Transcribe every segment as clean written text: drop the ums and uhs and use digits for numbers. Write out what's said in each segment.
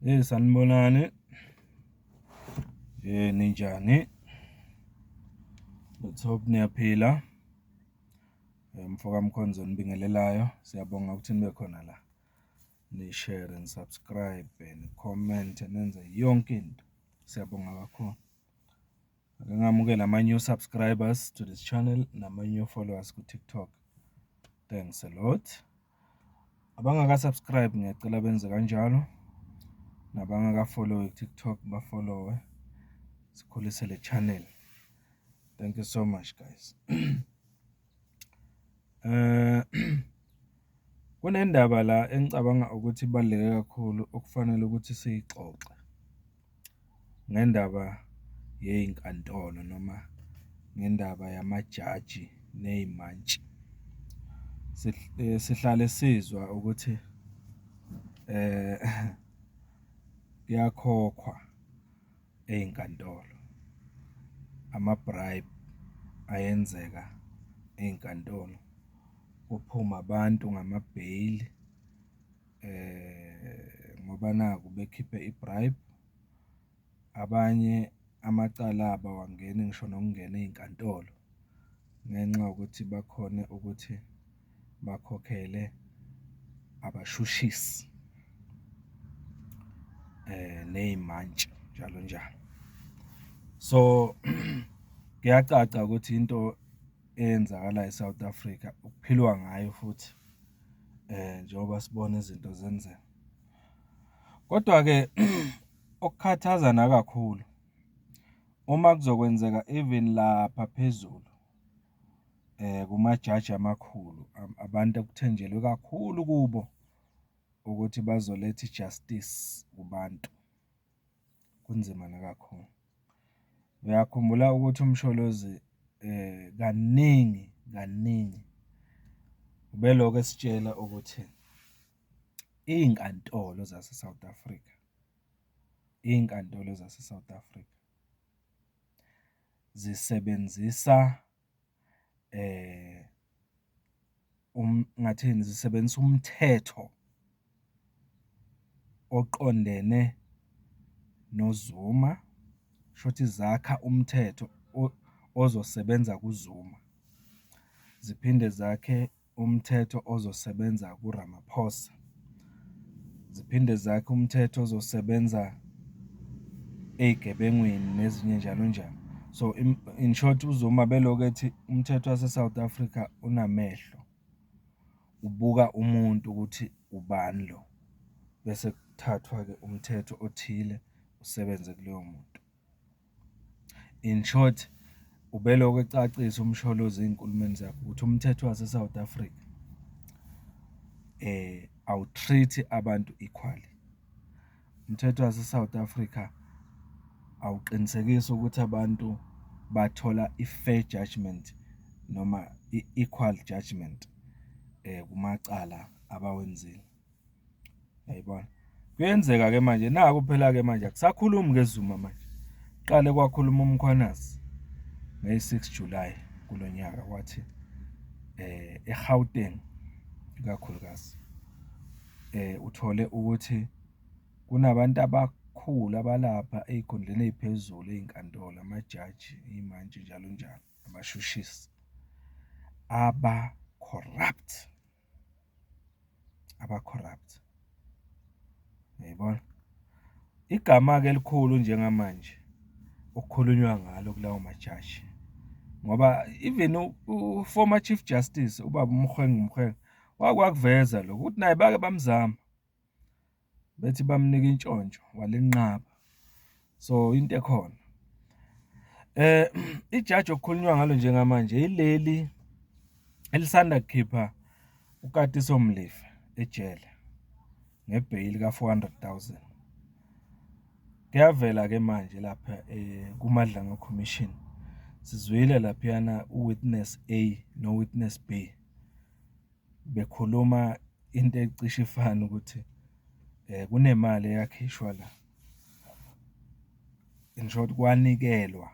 Hey, sanibonani. Ninjani? Let's hope niyaphila. Mfoka Mkhonza onibingelelayo, siyabonga ukuthi nibe khona la. Ni-share, ni-subscribe, ni-comment-e, nenze yonke into. Siyabonga kakhulu. Ake ngamukele ama-new subscribers to this channel, nama-new followers ku-TikTok. Thanks a lot. Abangaka-subscribe ngiyacela benze kanjalo, nabangaka-follow-i ku-TikTok ba-follow-e, sikhulise le channel. Thank you so much, guys. Kunendaba la engicabanga ukuthi ibaluleke kakhulu okufanele ukuthi siyixoxe ngendaba yey'nkantolo noma ngendaba yamajaji ney'mantshi. Sihlale sizwa ukuthi kuyakhokhwa ey'nkantolo, ama-bribe ayenzeka ey'nkantolo, kuphume abantu ngamabheyili ngoba naku bekhiphe i-bribe. Abanye amacala abo awangeni ngisho nokungena ey'nkantolo ngenxa yokuthi bakhone ukuthi bakhokhele abashushisi ney'mantshi, njalo njalo. So, kuyacaca ukuthi into eyenzakalayo e-South Africa kuphilwa ngayo futhi njengoba sibona izinto zenzeka. Kodwa-ke okukhathaza nakakhulu, uma kuzokwenzeka even lapha phezulu kumajaji amakhulu, abantu ekuthenjelwe kakhulu kubo ukuthi bazoletha i-justice kubantu, kunzima nakakhulu. Uyakhumbula ukuthi uMsholozi kaningi kaningi ubelokhu esitshela ukuthi iy'nkantolo zase-South Africa, iy'nkantolo zase-South Africa zisebenzisa ngingathini, zisebenzisa umthetho oqondene noZuma, kushuthi zakha umthetho ozosebenza kuZuma, ziphinde zakhe umthetho ozosebenza kuRamaphosa, ziphinde zakhe umthetho ozosebenza ey'gebengwini nezinye njalo njalo. So, in short, uZuma belokhu ethi umthetho wase-South Africa unamehlo, ubuka umuntu ukuthi ubani lo, bese kuthathwa-ke umthetho othile usebenze kuloyo muntu. In short, ubelokhu ecacisa uMsholozi ey'nkulumeni zakhe ukuthi umthetho wase-South Africa awu-treat-i abantu equally. Umthetho wase-South Africa awuqinisekisi ukuthi abantu bathola i-fair judgement noma i-equal judgement kumacala abawenzile, uyayibona? Kuyenzeka-ke manje, naku phela-ke manje akusakhulumi-ke Zuma manje, kuqale kwakhuluma uMkhwanazi ngeyi-6 July kulo nyaka, wathi eGauteng ikakhulukazi uthole ukuthi kunabantu abakhulu abalapha ey'khundleni ey'phezulu ey'nkantolo, amajaji, iy'mantshi, njalo njalo, abashushisi aba-corrupt, aba-corrupt, uyayibona? Igama-ke elikhulu njengamanje okukhulunywa ngalo kulawo majaji, ngoba even u-former Chief Justice, ubaba uMogoeng Mogoeng, wake wakuveza lokho ukuthi naye bake bamzama, bethi bamnika intshontsho, walenqaba. So, into ekhona. Ijaji okukhulunywa ngalo njengamanje yileli elisanda kukhipha uKatiso Molefe ejele ngebheyili ka-400,000. Kuyavela-ke manje lapha kuMadlanga Commission, sizwile laphayana u-witness A no-witness B bekhuluma into ecishe ifane ukuthi kunemali eyakhishwa la. In short, kwanikelwa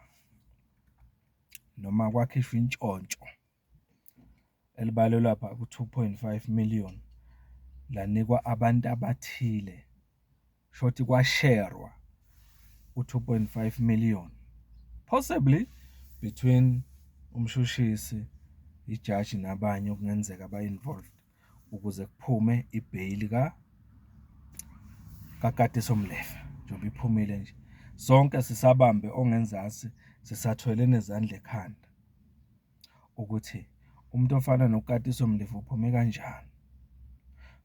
noma kwakhishwa intshontsho elibalelwa lapha ku-2.5 million, lanikwa abantu abathile. Shuthi kwasherwa u-2.5 million, possibly between umshushisi, ijaji, nabanye okungenzeka ba-involved ukuze kuphume ibheyili kaKatiso Molefe, njengoba iphumile nje. Sonke sisabambe ongenzasi, sisathwele nezandla ekhanda ukuthi umuntu ofana noKatiso Molefe uphume kanjani.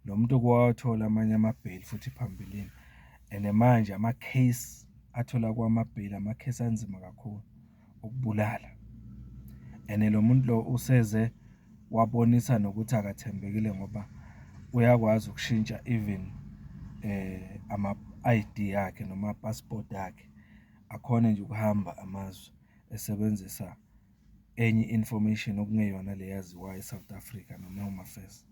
Lo muntu uke wawathola amanye amabheyili futhi phambilini and manje ama-case athola kuwo amabheyili, amakhesi anzima kakhulu, okubulala. And lo muntu lo useze wabonisa nokuthi akathembekile ngoba uyakwazi ukushintsha even ama-I_D akhe noma amapasipoti akhe, akhone nje ukuhamba amazwe esebenzisa enye i-information okungeyona le eyaziwayo e-South Africa noma e-Home Affairs.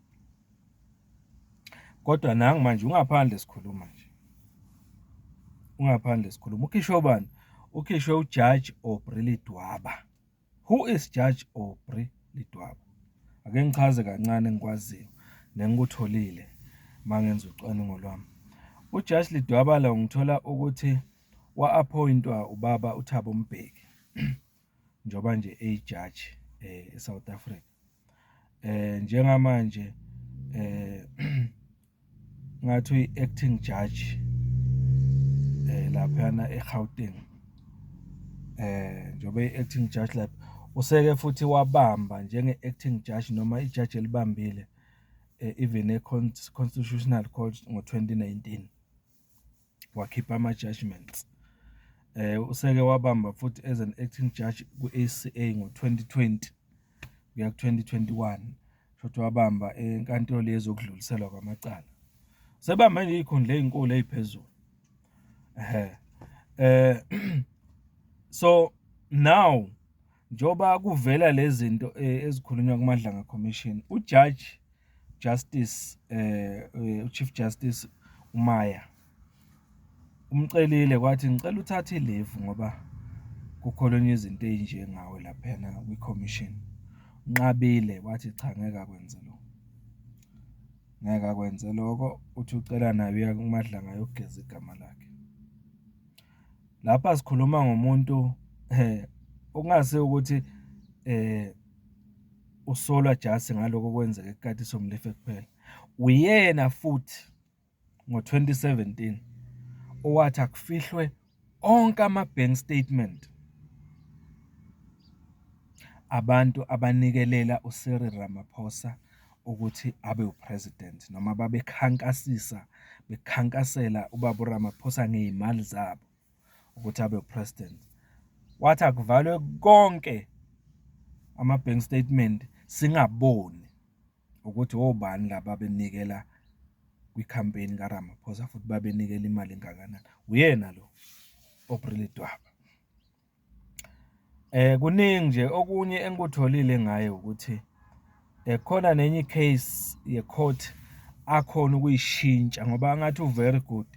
Kodwa nangu manje ungaphandle sikhuluma nje, ungaphandle sikhuluma. Ukhishwe ubani? Ukhishwe uJaji Aubrey Ledwaba. Who is Judge Aubrey Ledwaba? Ake ngichaze kancane engikwaziyo nengikutholile uma ngenza ucwaningo lwami. UJudge Ledwaba lo ngithola ukuthi wa-appoint-wa ubaba uThabo Mbeki, njengoba nje eyijaji e-South Africa. Njengamanje ngathi uyi-acting judge laphayana e-Gauteng. Njengoba eyi-acting judge lapha, useke futhi wabamba njenge-acting judge noma ijaji elibambile even e-Constitutional Court ngo-2019, wakhipha ama-judgements. Useke wabamba futhi as an acting judge kwi-A_C_A ngo-2020 kuya ku-2021, shuthi wabamba enkantolo yezokudluliselwa kwamacala. Usebambe nje iy'khundla ey'nkulu ey'phezulu, ehhe. So now njengoba kuvela le zinto ezikhulunywa kuMadlanga Commission, uJudge Justice u-Chief Justice uMaya umcelile kwathi, ngicela uthathe i-leave ngoba kukhulunywa izinto ey'njengawe laphayana kwi-commission. Unqabile wathi cha, ngeke akwenze lokho, ngeke akwenze lokho, uthi ucela naye uya kuMadlanga ayogeza igama lakhe. Lapha sikhuluma ngomuntu okungase ukuthi usolwa just ngaloko okwenzeka kuKatiso Molefe kuphela. Uyena futhi ngo-2017 owathi akufihlwe onke ama-bank statement abantu abanikelela u-Cyril Ramaphosa ukuthi abe u-president, noma babekhankasisa, bekhankasela ubaba uRamaphosa ngey'mali zabo ukuthi abe u-president. Wathi akuvalwe konke ama-bank statement, singaboni ukuthi obani laba abenikela kwikhampeyini kaRamaphosa futhi babenikela imali engakanani. Uyena lo Aubrey Ledwaba. Kuningi nje okunye engikutholile ngaye ukuthi khona nenye i-case ye-court akhona ukuyishintsha ngoba ngathi u-very good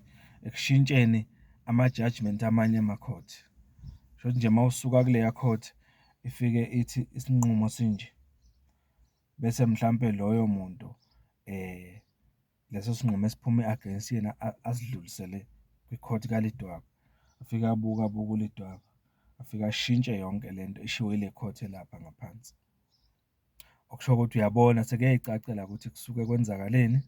ekushintsheni ama-judgement amanye ama-court. Shuthi nje uma usuka kuleya court ifike ithi isinqumo sinje, bese mhlampe loyo muntu leso sinqumo esiphume against yena asidlulisele kwi-court kaLedwaba. Afike abuke, abuke uLedwaba, afike ashintshe yonke lento eshiwo ile court elapha ngaphansi. Okusho ukuthi uyabona sekuyayicacela ukuthi kusuke kwenzakaleni,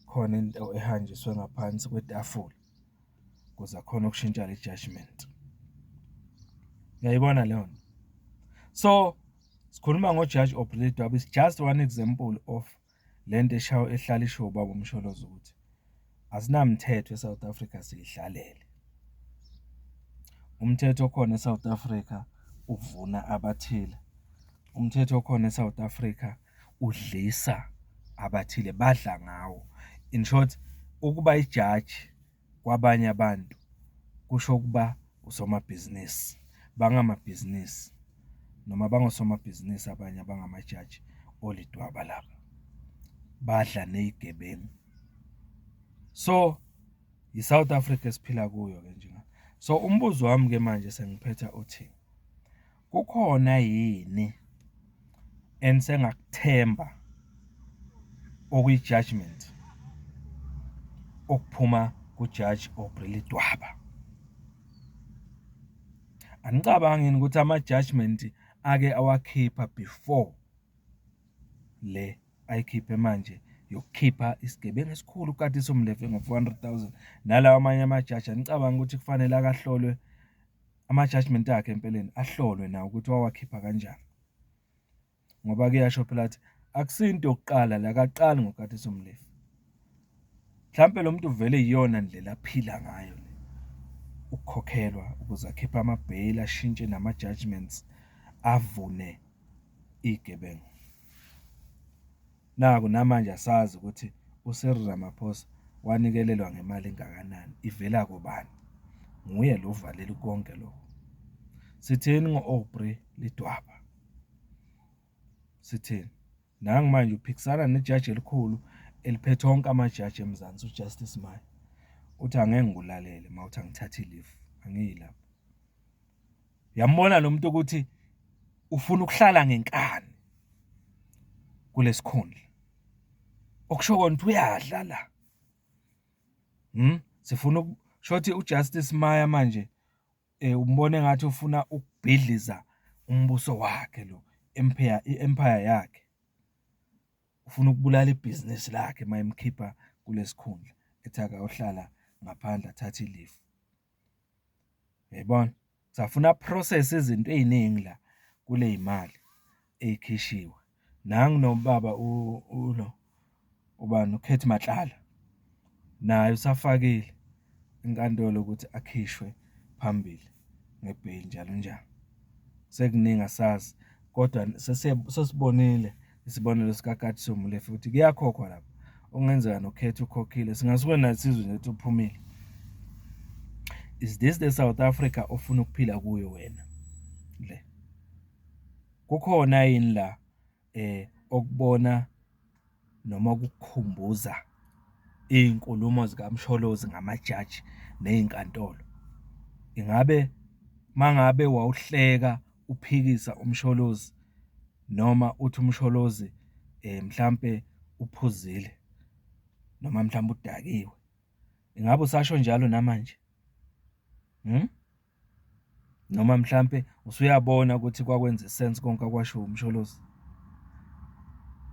khona into ehanjiswe ngaphansi kwetafula ukuze akhone ukushintsha le judgement. Uyayibona leyo nto? So, sikhuluma ngo-Judge Aubrey Ledwaba is just one example of le nto ehlala ishiwo ubaba uMsholozi ukuthi asinamthetho e-South Africa, siyihlalele. Umthetho okhona e-South Africa uvuna abathile, umthetho okhona e-South Africa udlisa abathile, badla ngawo. In short, ukuba ijaji kwabanye abantu kusho ukuba usomabhizinisi, bangamabhizinisi noma bangosomabhizinisi abanye abangamajaji oLedwaba laba, badla ney'gebengu. So, i-South Africa esiphila kuyo-ke nje. So, umbuzo wami-ke manje sengiphetha uthi, kukhona yini enisengakuthemba okuyi-judgement okuphuma kuJaji Aubrey Ledwaba. Anicabangi yini ukuthi ama-judgement ake awakhipha before le ayikhiphe manje yokukhipha isigebengu esikhulu uKatiso Molefe ngo-400,000, nalawa amanye amajaji, anicabangi ukuthi kufanele ake ahlolwe ama-judgement akhe empeleni ahlolwe nawo ukuthi wawakhipha kanjani? Ngoba kuyasho phela ukuthi akusiyo into yokuqala le, akaqali ngoKatiso Molefe. Mhlampe lo muntu vele iyona ndlela aphila ngayo le, ukukhokhelwa ukuze akhiphe amabheyili, ashintshe nama-judgments, avune iy'gebengu. Naku namanje asazi ukuthi u-Cyril Ramaphosa wanikelelwa ngemali engakanani, ivela kubani? Nguye lo ovalele konke lokho. Sithini ngo-Aubrey Ledwaba? Sithini? Nangu manje uphikisana nejaji elikhulu eliphethe wonke amajaji eMzansi, uJustice Maya. Uthi angeke ngikulalele uma uthi angithathe i-leave, angiyi lapho. Uyambona lo muntu ukuthi ufuna ukuhlala ngenkani kulesikhundla. Okusho kona ukuthi uyadla la. Sifuna shuthi uJustice Maya manje umbona engathi ufuna ukubhidliza umbuso wakhe lo, empire, i-empire yakhe. Ufuna ukubulala ibhizinisi lakhe uma emkhipha kulesikhundla, ethi akayohlala ngaphandle athathe i-leave. Uyayibona? Safuna a-process-e izinto ey'ningi la kule y'mali ey'khishiwe. Nangu nobaba ulo, ubani, uCat Matlala, naye usafakile enkantolo ukuthi akhishwe phambili ngebheyili, njalo njalo. Sekuningi asazi, kodwa sesibonile isibonelo sikaKatiso Molefe ukuthi kuyakhokhwa lapha. Okungenzeka noKat ukhokhile, singasuke nathi sizwe nje ukuthi uphumile. Is this the South Africa ofuna ukuphila kuyo wena le? Kukhona yini la okubona noma okukukhumbuza iy'nkulumo zikaMsholozi ngamajaji ney'nkantolo? Ingabe uma ngabe wawuhleka uphikisa uMsholozi noma uthi uMsholozi mhlampe uphuzile noma mhlampe udakiwe, ingabe usasho njalo namanje? Noma mhlampe usuyabona ukuthi kwakwenza i-sense konke okwashiwo uMsholozi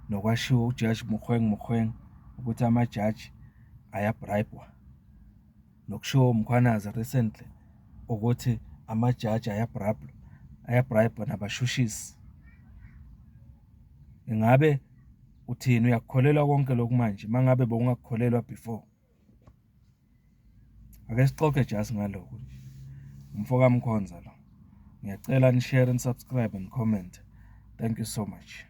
nokwashiwo uJaji Mogoeng Mogoeng ukuthi amajaji aya-bribe-wa, nokushiwo uMkhwanazi recently ukuthi amajaji aya-bribe-wa nabashushisi. Ingabe uthini, uyakukholelwa konke lokhu manje uma ngabe bowungakukholelwa before? Ake sixoxe just ngalokho nje. Umfo kaMkhonza lo. Ngiyacela ni-share, ni-subscribe and comment. Thank you so much.